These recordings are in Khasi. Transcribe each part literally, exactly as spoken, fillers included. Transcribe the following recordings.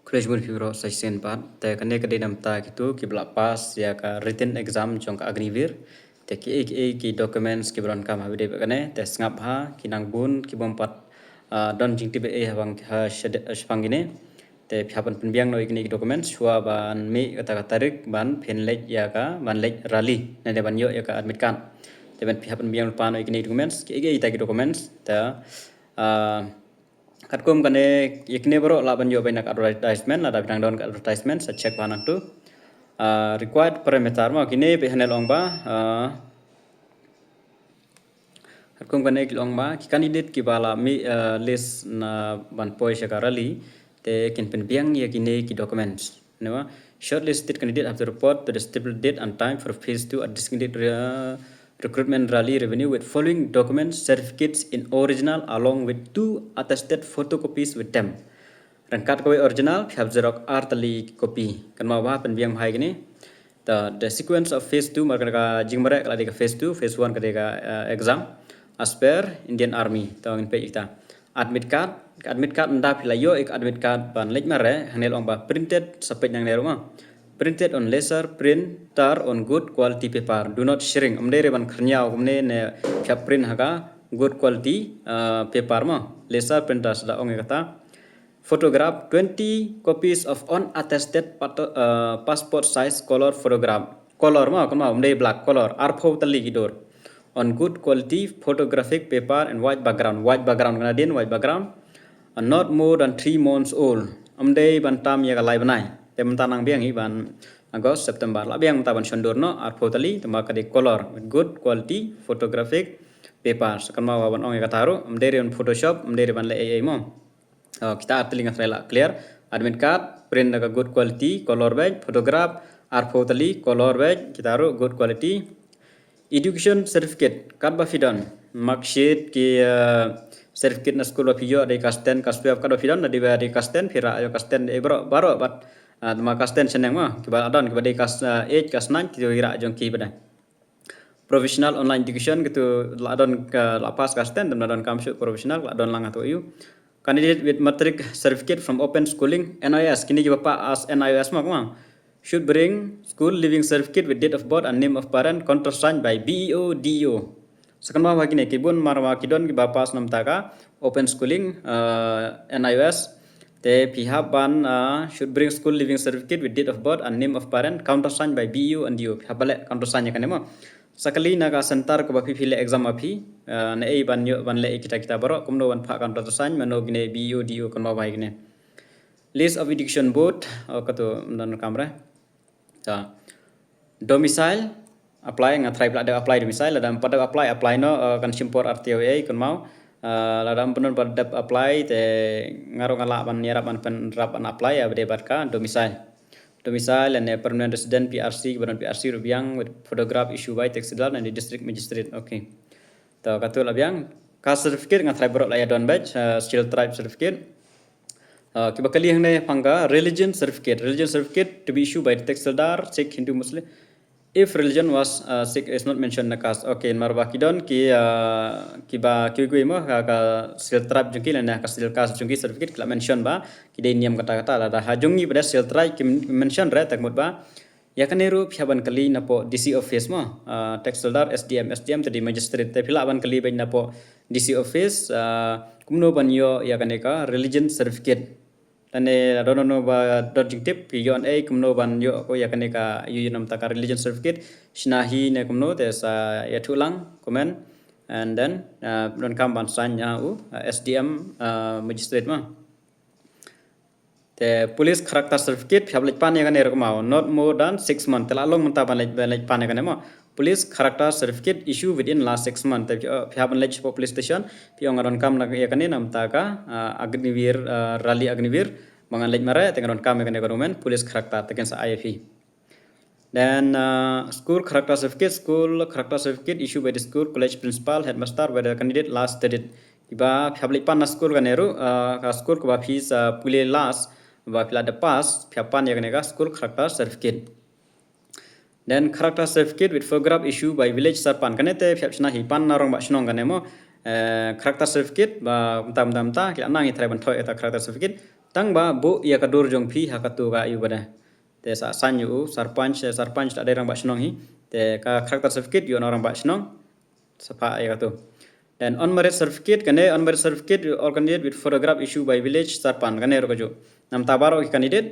Khublei shibun phi baroh sa shisien pat. Te kane ka dei namar kito kiba la pass ïa ka written exam jong ka Agniveer. Te kiei kiei ki documents kiba donkam ha video ba kane, te sngap ha ki nang bun ki bym pat, ah, don jingtip ei ha bang ha shade-, ha shipang kine. Te phi hap ban pynbiang noh ïa kine ki documents shuwa ban mih kata ka tarik ban phin leit ïa ka, ban leit rally ne ban ïoh ïa ka admit card. Te ban phi hap pynbiang lypa noh ïa kine ki documents, kiei kiei kita ki documents. Te, ah, katkum kane, ïa kine baroh lah ban ïoh beit na ka advertisement, lada phi dang don ka advertisement sa check bha nangtu. Ah, required parameter mo, kine beit hangne long ba, ah, katkum kane ki long ba ki candidate kiba la mih, ah, list na ban poi sha ka rally, te kin pynbiang ïa kine ki documents. Ne ba, shortlisted candidate have to report to the stipulated date and time for phase two at designated, uh, recruitment rally venue with following documents, certificates in original along with two attested photocopies with them. Ryngkat kawei original, phi hap xerox ar tylli copy. Kynmaw ba pynbiang bha ïa kine. The, the sequence of phase two, namar ka jingmareh ka la dei ka phase two, phase one ka dei ka, uh, exam as per Indian Army. Te ngin peit ïa kita. Admit card, ka admit card, ynda phi la ïoh ïa ka admit card ban leit mareh, hangne long ba printed, sa peit nangne ruh mo. Printed on laser printer on good quality paper. Do not shrink. Ym dei re ban khyrñiaw kumne ne phi hap print ha ka good quality, uh, paper mo. Laser printer sa da ong ïa kata. Photograph, twenty copies of unattested pato-, uh, passport size color photograph. Color mo, kynmaw, ym dei black, color. Arphew tylli ki dur. On good quality photographic paper and white background. White background, ka nadien white background. And not more than three months old. Ym dei ban tam ïa ka lai bnai. Te mynta nang biang hi ban August, September. La biang mynta ban shon dur noh, arphew tylli, te ma ka dei color. Good quality photographic paper. Sa kynmaw ba ban ong ïa kata ruh, ym dei re ban Photoshop, ym dei re ban leh ei ei mo. Oh, kita ar tylli nga tharai la clear. Admit card, print da ka good quality, color beit, photograph, arphew tylli, color beit, kita ruh good quality. Education certificate, katba phi don. Mark sheet ki, uh, certificate na skul ba phi ïoh, dei class ten, class twelve, katba phi don, dei ba dei class ten, phi rah ïoh class ten, dei baroh, baroh, bad, uh, ma class ten shaneng ma, kiba la don, kiba dei class, uh, eight, class nine, ki ïoh rah jong ki ba dei. Professional online education, kito la don ka, la pass class ten, dang la don kam shuh professional, la don lang atu ïoh. Candidate with matric certificate from open schooling, N I O S, kine kiba pass N I O S ma kumne. Should bring school leaving certificate with date of birth and name of parent, countersigned by B E O, D E O. Sa kynmaw ba kine ki bun namar ba ki don kiba pass namar ka open schooling, uh, N I O S. Te phi hap ban, uh, should bring school leaving certificate with date of birth and name of parent, countersigned by B E O and D E O. Phi hap ban leh countersign ïa kane mo. Sa kali na ka center kaba phi phi leh exam ma phi, uh, naei ban ïoh ban leh kita kita baroh, kumno ban phah countersign, mano kine B E O, D E O, kynmaw ba kine. List of education board, oh, kato mdan kamra. Ta. Domicile, apply, nga tharai phi la dep apply domicile, lada ym pat dep apply, apply noh, uh, kan shim por ar taïew ei, kynmaw. Uh, lada ym pat dep apply, te nga ruh nga lah ban ïarap ban pynrap ban apply, ïa ba dei bad ka domicile. Domicile, lane permanent resident, P R C, kiba don P R C ruh biang, with photograph issue by tahsildar, lane district magistrate, okay. To, kato la biang, caste certificate, nga tharai baroh la ïa don beit, uh, scheduled tribe certificate. Uh, kiba kali hangne pang ka religion certificate. Religion certificate to be issued by the tahsildar, Sikh, Hindu, Muslim. If religion was, uh, Sikh is not mentioned in the caste. Okay, namar ba ki don ki, uh, kiba kiwei kiwei mo, ka, ka scheduled tribe jong ki lane ka scheduled caste jong ki certificate ki la mention ba ki dei niam kata kata, lada ha jong ngi ba dei scheduled tribe kim mention re, te ka mut ba ïa kane ruh phi hap ban kylli napoh D C office mo, ah, tahsildar, S D M, S D M te dei magistrate, te phi lah ban kylli beit napoh D C office, ah, kumno ban ïoh ïa kane ka religion certificate. Lane lada don no ba don jingtip, phi ïoh ei kumno ban ïoh ko ïa kane ka, ïoh ïa namar ka religion certificate, shna hi ne kumno, te sa ïathuh lang, comment, and then, ah, donkam ban sign, ah, u, ah, S D M, ah, magistrate mo. Te police character certificate, phi hap leit pan ïa kane ruh kumno, not more than six months. Te la long mynta ban leit, ban leit pan ïa kane mo. Police character certificate issue within last six months. Te phi, uh, phi hap ban leit shapoh police station, phi ong nga donkam na ïa kane namar ka, uh, Agniveer, uh, rally Agniveer, ba ngan leit mareh, te nga donkam ïa kane ka document, police character, te kin sa ai ïa phi. Then, uh, school character certificate, school character certificate issued by the school, college principal, headmaster, where the candidate last studied. Kiba phi hap leit pan na school kane ruh, uh, ka school kaba phi sa pule last, ba phi la dep pass, phi hap pan ïa kane ka school character certificate. Then character certificate with photograph issued by village sarpanch. Kane te phi hap shna hi, pan na rangbah shnong kane mo. Eh, character certificate, ba mynta, mynta, mynta ki la nang ïa trai ban thoh ïa ta character certificate. Tang ba buh ïa ka dur jong phi ha katu ka ayu ba dei. Te sa sign ïa u sarpanch, sarpanch la dei rangbah shnong hi. Te ka character certificate ïa u rangbah shnong. Sa pha ïa katu. Then on merit certificate, kane on merit certificate, all candidate with photograph issued by village sarpanch, kane ruh kajuh. Namta baroh ki candidate,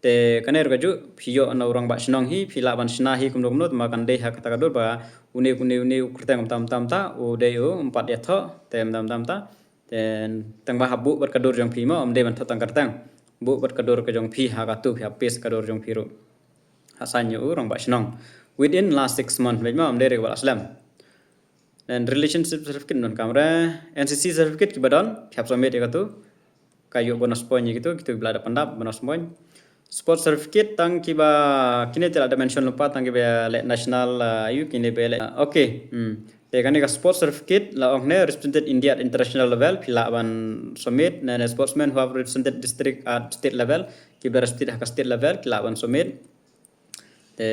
te kane ruh kajuh, phi ïoh na u rangbah shnong hi, phi lah ban shna hi kumno kumno, te ma kan dei ha kata ka dur ba une une une u kyrteng mynta mynta mynta, u dei u, ym pat ïathoh, te mynta mynta mynta. Te tang ba hap buh bad ka dur jong phi mo, ym dei ban thoh tang kyrteng. Buh bad ka dur ka jong phi ha katu, phi hap paste ka dur jong phi ruh. Ha sign ïa u rangbah shnong. Within last six months, bad mo, ym dei re kaba la slem. Then relationship certificate ym donkam re, N C C certificate kiba don, phi hap submit ïa katu. Ka ïoh bonus point ïa kitu, kitu kiba la dep pyndap, bonus point. Sports certificate tang kiba, kine te la dep mention lypa, tang kiba leh national, uh, ayu, kine ba leh, uh, okay. Hmm. Te kane ka sports certificate la ong ne represented India at international level, phi lah ban submit, ne, ne sportsmen who have represented district at state level, kiba represent ha ka state level, ki lah ban submit. Te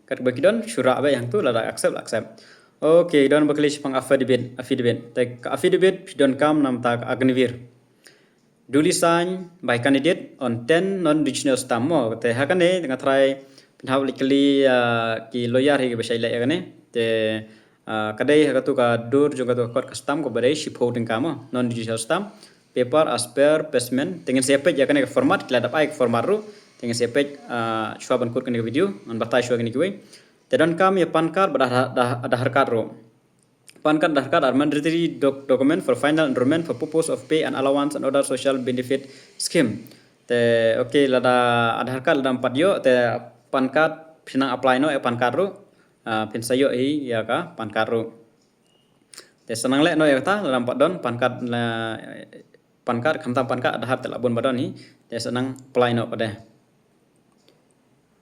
katba ki don, shu rah beit hangtu, lada accept, accept. Okay, don ba kylli shaphang affidavit, affidavit. Te ka affidavit, phi donkam namta ka Agniveer. Duly signed by candidate on ten non-digital stamp mo. Te ha kane, nga tharai, phin hap leit kylli, ah, ki lawyer hi kiba shait leh ïa kane. Te, ah, ka dei ha katu ka dur jong katu ka kot ka stamp kaba dei shiphew tyngka mo. Non-digital stamp. Paper as per placement. Te ngin sa ïa peit ïa kane ka format, ki la dep ai ka format ruh. Te ngin sa ïa peit, ah, shuwa ban kut kane ka video. Ngan batai shuwa kine kiwei. Te donkam ïa PAN card bad Aadhaar, Aadhaar card ruh. PAN card, Aadhaar card are mandatory doc-, document for final enrollment for purpose of pay and allowance and other social benefit scheme. Te, okay, lada Aadhaar card lada ym pat ïoh, te PAN card phin nang apply noh ïa PAN card ruh. Ah, phin sa ïoh hi ïa ka PAN card ruh. Te sa nang leh noh ïa kata, lada ym pat don PAN card la, PAN card, khamtam PAN card, Aadhaar te la bun ba don hi. Te sa nang apply noh pat de.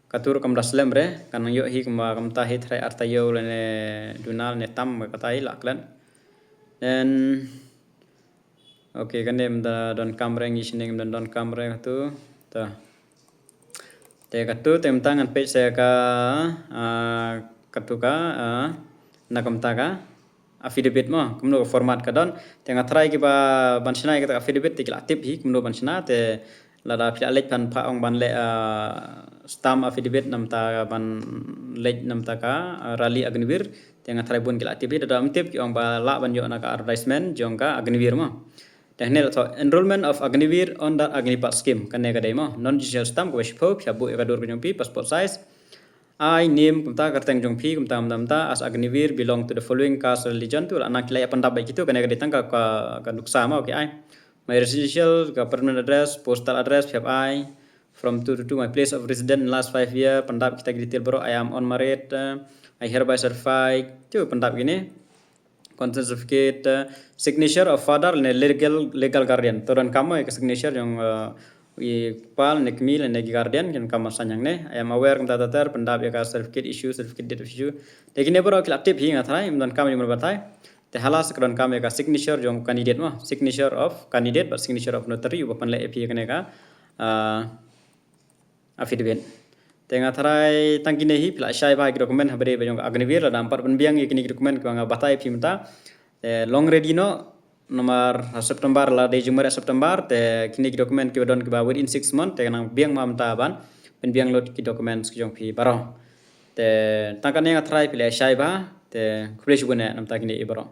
Katu ruh kam da slem re, kan nang ïoh hi kumba kumta hi tharai ar taïew lane duna lane tam kata hi la klet. Then, okay, kane ym da donkam re, ngi shnong ym da donkam re katu. Ta. Te katu te mynta ngan peit sa ka, ah, katu ka, ah, na kumta ka affidavit mo, kumno ka format ka don. Te nga tharai kiba ban shna ïa kata ka affidavit te ki la tip hi kumno ban shna, te lada phi la leit phan pha ong ban leh, ah, stamp affidavit namta ban leit namta ka, ah, rally Agniveer. Te nga tharai bun ki la tip hi, lada ym tip ki ong ba lah ban ïoh na ka advertisement jong ka Agniveer mo. Te hangne la thoh enrollment of Agniveer under Agnipath scheme, kane ka dei mo. Non-digital stamp kaba shiphew, phi hap buh ïa ka dur ka jong phi, passport size. Ai, name, kumta, kyrteng jong phi, kumta, kumta, kumta, as Agniveer belong to the following caste religion, tu la nang ki la ïa pyndap bad kitu, kane ka dei tang ka, ka, ka nuksa mo, okay, ai. My residential, ka permanent address, postal address, phi hap ai. From two to two, my place of residence in last five year, pyndap kita ki detail baroh, I am unmarried, uh, I hereby certify, tu pyndap kine. Consent certificate, uh, signature of father lane legal, legal guardian. To donkam mo ïa ka signature jong, uh, i pa lane kmie lane ki guardian, kin kam sign hangne. I am aware kumta ter ter, pyndap ïa ka certificate issue, certificate date of issue. Te kine baroh ki la tip hi nga tharai, ym donkam ïa mar batai. Te hala sa ka donkam ïa ka signature jong candidate mo, signature of candidate bad signature of notary, uba pynleh ïa phi ïa kane ka, uh, affidavit. Te nga tharai tang kine hi, phi la shai bha ïa ki document haba dei ba jong ka Agniveer, lada ym pat pynbiang ïa kine ki document kiba nga batai ïa phi mynta. Te long ready noh, namar ha September la dei jingmut September, te kine ki document kiba don kiba within six month, te nang biang ma mynta ban pynbiang lut ki documents ki jong phi baroh. Te tang kane nga tharai phi la shai bha, te khublei shibun eh namta kine i baroh.